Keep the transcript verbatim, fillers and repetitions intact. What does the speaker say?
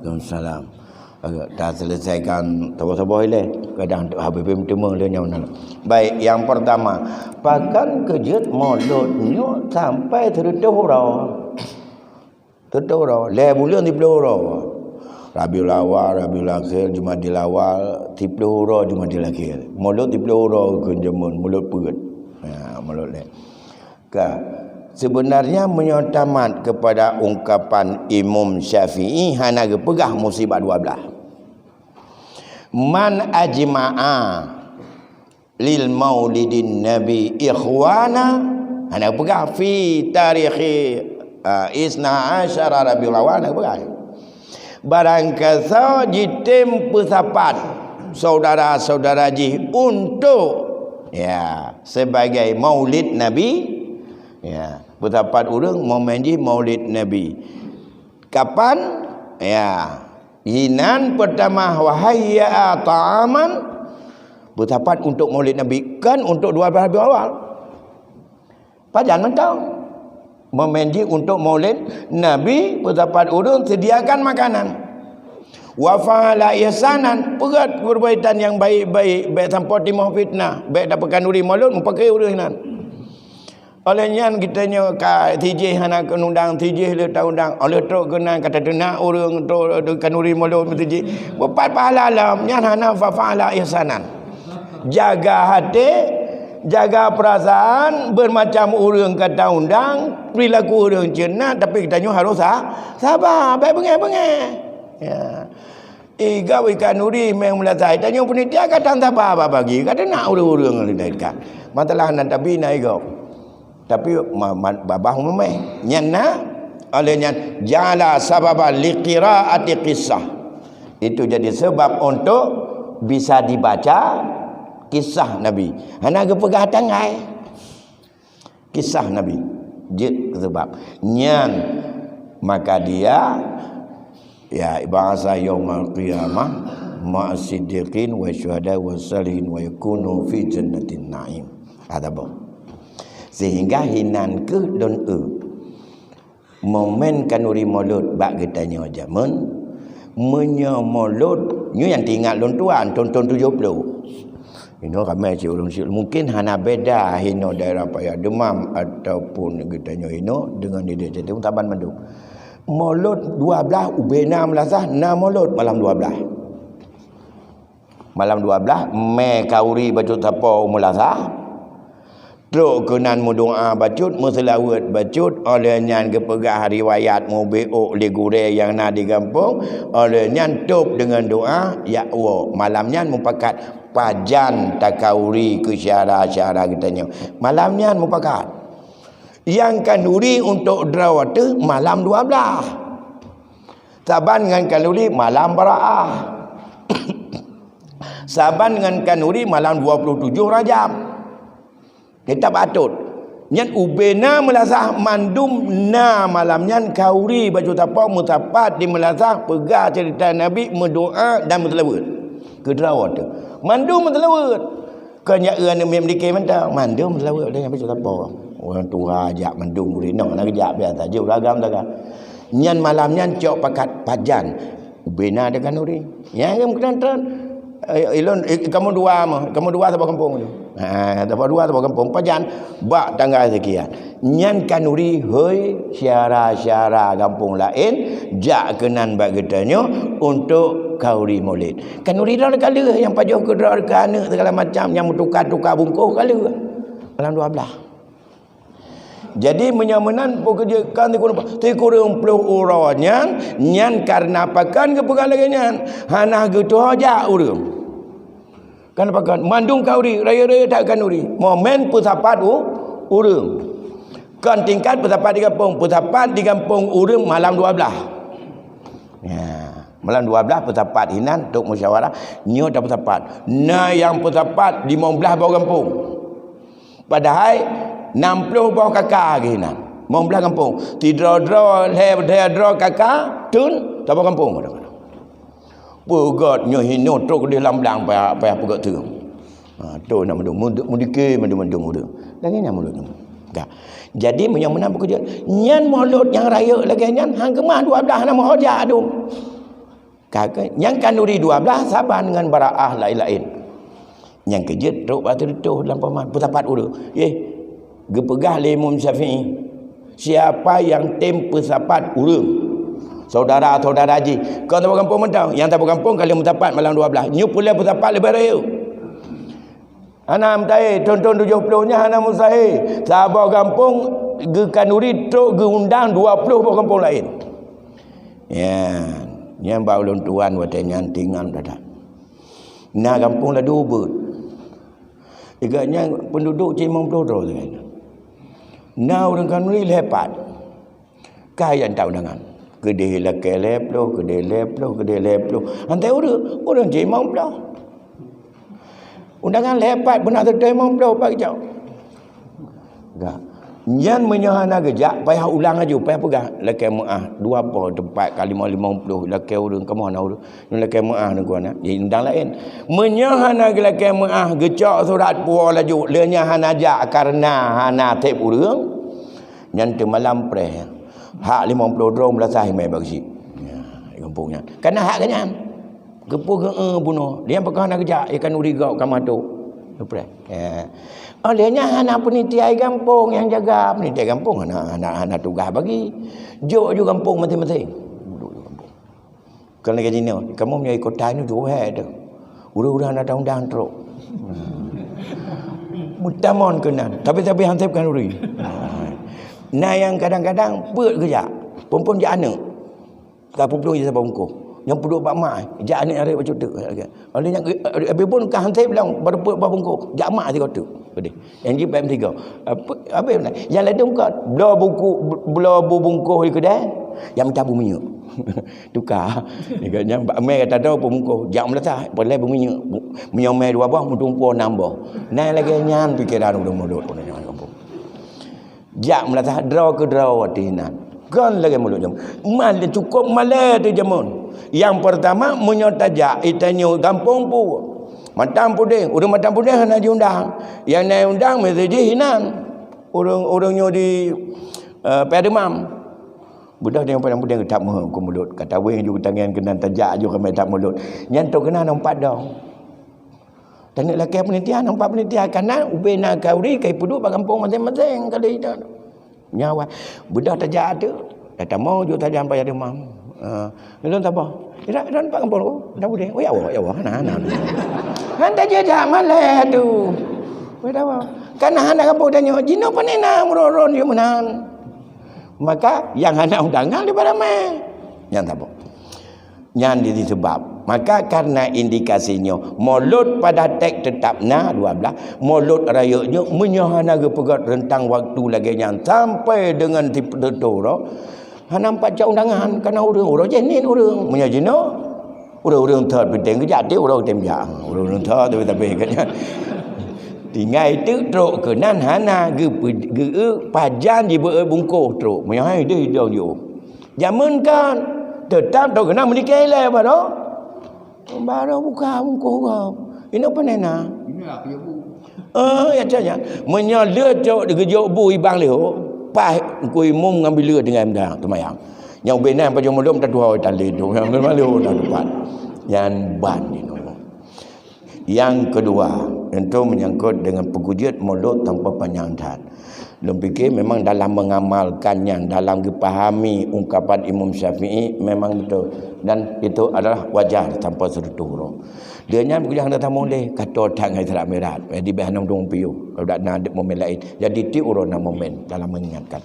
Waalaikumsalam. Agak dah selesaikan saboh-saboh ilée. Kadang tu habéh-habéh meuteumé lé nyoe na. Baik, yang pertama, pakon keujeuet mulod nyoe sampai sireutoh uroe? Sireutoh uroe, lhée buleuen siploh uroe. Rabiul Awal, Rabiul Akhir, Jumadil Awal, siploh uroe Jumadil Akhir. Mulod siploh uroe keu jameun, mulod peuet. Ha, mulod lhée. Ka. Sebenarnya meunyoe tamat kepada ungkapan Imam Syafi'i hana geupeugah musibah dua belas. Man ajma'a lil maulidin nabi ikhwana, hana geupeugah fi tarikhi, ah, isna asyara Rabiul Awal, hana geupeugah. Barangkasoe jitem peusapat saudara-saudara jih untuk, ya, sebagai maulid Nabi, ya, peusapat ureuëng momen jih maulid Nabi. Kapan? Ya, hinan pertama wahayya ta'aman, peusapat untuk maulid Nabi, kan untuk dua belas Rabiul Awal. Pajan mantong. Momen jih untuk maulid Nabi, peusapat ureuëng sediakan makanan. Wa fa'ala ihsanan, peugot peurbuatan nyang baik-baik, bék sampoe timoh fitnah, bék tapeukanuri mulod meupaké ureuëng nan. Oleh nyan geutanyoe ka sijih hana keunudang, sijih le taundang. Oleh trok keunan ka tateunak ureuëng trok kanuri mulod meusijih. Bupat pahala lom, nyan hana fa fa'ala ihsanan. Jaga hati, jaga perasaan, bermacam ureuëng ka taundang, perilaku ureuëng ceunak, tapi geutanyoe harus sa-, saba, bék beungéh-beungéh. Ya. Eh, gawi kanuri meng meulasai. Tanyoe panitia ka tan saba bagi, ka teunak ureuëng-ureuëng kan. Masalah nan tapi na igop. Tapi ma-, ma-, babah umumai. Nyan na, oleh nyan jala sababa liqiraati qissah. Itu jadi sebab untuk bisa dibaca kisah Nabi. Hana geupeugah tanggai. Kisah Nabi. Jeuet sebab. Nyan maka dia, ya, ba'asa yaumal qiyamah ma'as siddiqin wa syuhada wa salihin wa yakunu fi jannatin na'im. Ada boh. Sehingga hinan keuh don eu. Momen kanuri mulod bak geutanyoe jameun, meunyoe mulod, nyoe nyang teuingat lôn tuan, thon-thon tujoh ploh. Inoe ramé cit ureuëng syik, mungkin hana beda hinoe daerah Paya Deumam ataupun geutanyoe inoe deungon di Desa Timur saban mandum. Mulod dua belas ubena meulasah na mulod malam dua belas. Malam dua belas, mé kauri bacut sapo u meulasah. Trok keunan meudoá bacut, meuseulaweuet bacut, oleh nyan geupeugah riwayat meubiôk lé gurée nyang na di gampông, oleh nyan tôb deungon doá, jak woe. Malam nyan mupakat pajan takauri keu syedara-syedara geutanyoe. Malam nyan mupakat. Nyang kanuri untuk droe teuh malam dua belas. Saban ngon kanuri malam baraah. Saban ngon kanuri malam dua puluh tujoh Rajab. Kitab atot. Nyan ubena meulasah mandum na malam nyan kauri bacut sapo meusapat di meulasah peugah ceurita Nabi meudoá dan meuseulaweuet. Keu droe teuh. Mandum meuseulaweuet. Kon jak eu aneuk miet meudike mantong, mandum meuseulaweuet lé Nabi bacut sapo. Ureuëng tuha jak mandum murit nyoe na geujak biasa jih ureuëng agam dagang. Nyan malam nyan cok pakat pajan. Ubena deungon ureuëng. Nyang meukeunong-keunong, eh, ilôn, eh, kamoe dua mah, kamoe dua saboh gampông tu. Ha, saboh dua saboh gampông pajan bak tanggai sekian. Nyan kanuri hôi syedara-syedara gampông laén jak keunan bak geutanyoe untuk kauri mulod. Kanuri droe ka lheueh nyang pajoh keu droe keu aneuk segala macam nyang meutuka-tuka bungkôh ka lheueh. Malam dua belas. Jadi meunyoe meunan peue keujeuet kan sikureueng, sikureueng ploh uroe nyan, nyan kareuna pakon geupeugah lagée nyan, hana geutuho jak ureuëng. Kan pakon mandum kauri, rayeuk-rayeuk that kanuri. Momen peusapat u ureuëng. Kon tingkat peusapat di gampông, peusapat di gampông ureuëng malam dua belas. Ya, malam dua belas peusapat hinan untuk musyawarah, nyoe tapeusapat. Na nyang peusapat limong blaih boh gampông. Padahai nam ploh boh kaka geuh inan. Limong blaih gampông. Sidroe-droe, lhée, lhée droe kaka, teun, saboh gampông. Peugét nyoe hinoe trok di lam blang payah, payah peugét teung. Ha, tu nak mandum, meudu-, meudike mandum-mandum ureuëng. Lagée nyan mulod nyoe. Ka. Jadi, meunyoe meunan beukeujeuet, nyan mulod nyang rayeuk lagée nyan, han keumah dua blaih na meuhojak dum. Ka ke-, nyang khanduri dua blaih saban ngon baraah laén-laén. Nyang keujeuet trok bak sireutôh lam paman, peusapat ureuëng. Yeh, geupeugah lé Imam Syafi'i, siapa yang tem peusapat ureuëng, saudara-saudara jih, kon saboh gampông mantong, nyang saboh gampông ka lheueh meusapat malam dua blaih, nyoe peureulée peusapat leubeh rayeuk. Hana mustahil, thon-thon tujoh ploh nyan hana mustahil. Saboh gampông geukhanduri trok geuundang dua ploh boh gampông laén. Ya, nyan bak ulôn tuan watée nyan tingan dadak. Na gampông ladôm beuet. Iga nyan penduduk cit limong ploh droe sagai. Na ureuëng khanduri lhée pat. Ka nyang ta undangan. Keudeh lakée lhée ploh, keudeh lhée ploh, keudeh lhée ploh. Hantai ureuëng, ureuëng cit limong ploh. Undangan lhée pat beuna seutôt limong ploh pat geujak. Ka. Nyan meunyoe hana geujak, payah ulang laju, payah peugah. Lakée meuáh, dua po teumpat ka limong, limong ploh, lakée ureuëng, kamoe hana ureuëng. Nyoe lakée meuáh ngon geuh na, jadi undang laén. Meunyoe hana geulakée meuáh, geucok surat puwoe laju, lheueh nyan hana jak kareuna hana sép ureuëng, nyan teumalam preh. Hak limong ploh droe meulasah imé bak geuchik. Ya, di gampông nyan. Kana hak geuh nyan. Geupeu geu-, eh, bunoe. Dia pakon hana geujak, ikan uri gok ka mato. Preh. Ya. Oh, lheueh nyan hana panitia gampông nyang jaga. Panitia gampông hana, hana, hana tugaih bagi. Jok ju gampông maséng-maséng. Duduk ju gampông. Kon lagée jinoe, kamoe meunyoe di kota nyoe jeuet tu. Ureuëng-ureuëng hana undang trok. Meutamong keunan, tapi-tapi han sép khanduri. Na nyang kadang-kadang peuet geujak, phon-phon jak aneuëk. Ka peuplueng jih saboh bungkôh. Nyang peuduek bak mak, jak aneuëk nyang rhot bacut teuk. Oleh nyang, eh, habéh phon ka han sép lom, baru peuet bak bungkôh, jak mak sigoe teuk. Pedih. Nyang jih bak meusigoe. Apa, habéh na. Nyang ladôm ka bloe buku, bloe bu bungkôh di keudè, nyang mita bu minyeuk. Tuka. Nyan bak mè gata droe peumungkoh, jak meulasah, peureulèe beuminyeuk. Meunyoe mè dua boh, meutumpôk nam boh. Nah, lagèe nyan pikeran ureueng mulod, ureueng nyan kampung. Jak meulasah droe keu droe watèe nyan. Kon lagèe mulod jameun. Mal cukôp malèe teuh jameun. Nyang peurtama, meunyoe tajak, i tanyoe gampông pu. Matang Pudeng, ureueng Matang Pudeng hana jiundang. Nyang na undang meuseujih inan. Ureueng, ureueng nyoe di, eh, Padeuman. Beudôh tanyoe Padang Pudeng geutap meuheuet keu mulod, ka taweng ju geutangian keunan tajak ju keunan geutap mulod. Nyan toh keunan na umpat dong. Taneuk lakèe peunitian, umpat peunitian, kana ubé na khanduri ka ipeuduek bak gampông maséng-maséng kali nyan. Nyawa. Beudôh tajak teuk, tatamong ju tajak bak Padeuman. Ah, lôn saboh. Ira, ira pat gampông lôn, Padang Pudeng. Oh, ya Allah, ya Allah, hana, hana, hana. Han tajak malèe tu. Weh, tawa. Kana hana gampông tanyoe, jinoe pane na meurôn-rôn yue meunan. Maka, nyang hana undangan di Padang mè. Nyan saboh. Nyan di sebab. Maka, karena indikasi nyoe, mulod pada teks tetap na dua belas, mulod rayeuk nyoe meunyoe hana geupeugöt rentang waktu lagèe nyan sampai deungon sipeuteutoe uroe, hana pat cok undangan, karena ureueng-ureueng jih niet ureueng. Meunyoe jinoe, ureueng-ureueng thot piteng geujak, tiep uroe tem jak. Ureueng-ureueng thot tapi-tapi geuh nyan. Tinggai teuk trok keunan hana geupeu-, geu-, pajan jibeuet bungkôh trok. Meunyoe hai deuh idong jiôh. Jameun kan, teutap trok keunan meunikeue ilèe baroe. Baroe buka bungkôh gob. Inoe pane na? Inilah peue bu. Eh, ya, cak nyan. Meunyoe le cok geujok bu ibang lé ho, paih Teungku Imum ngon bileue tinggai meuda teumayang. Nyang ubé na pajoh mulod tatuho tali tu. Nyang malu na teumpat. Nyan ban inoe. Nyang keudua, tentu menyangkut dengan peugujeuet mulod tanpa panyang that. Lôn pike memang dalam mengamalkan nyan, dalam geupahami ungkapan Imam Syafi'i memang beutôi. Dan itu adalah wajar tanpa sireutôh uroe. Dia nyan peugah hana tamong deh, ka toe that ngon Isra Mi'raj. Jadi, bèk hana meudueng piôh, kalau dak na momen laén. Jadi, tiep uroe na momen dalam mengingatkan.